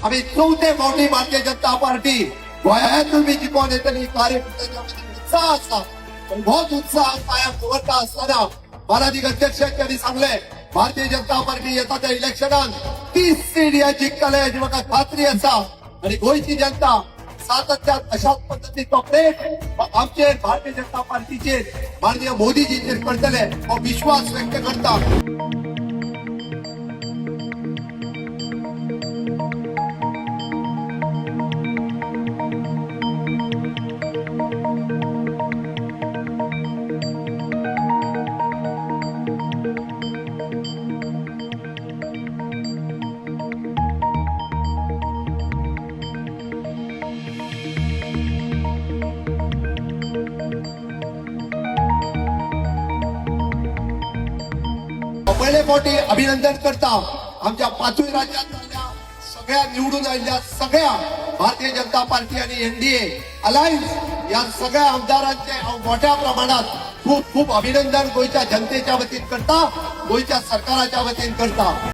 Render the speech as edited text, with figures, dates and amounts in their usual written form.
आमी चवथे फावटी भारतीय जनता पार्टी गोंयांतूय बी जिखोन येतली. कार्यकर्त्यांच्या मदीं उत्साह आसा पण होच उत्साह कायम दवरता आसतना बालाजीक अध्यक्षांनी सांगले, भारतीय जनता पार्टी येता त्या इलेक्शनान 30 सीट ह्या जिखतले हाची म्हाका खात्री आसा. आणि गोंयची जनता सातत्यान अशाच पद्दतीचो प्रेम आमचेर, भारतीय जनता पार्टीचेर, माननीय मोदीजीचेर करतले हो विश्वास व्यक्त करता. पयले फावटी अभिनंदन करता आमच्या पाचूय राज्यात जाल्ल्या सगळ्या निवडून आयिल्ल्या सगळ्या भारतीय जनता पार्टी आणि एनडीए अलायन्स या सगळ्या आमदारांचे हांव मोठ्या प्रमाणात खूप खूप अभिनंदन गोंयच्या जनतेच्या वतीन करता, गोंयच्या सरकाराच्या वतीन करता.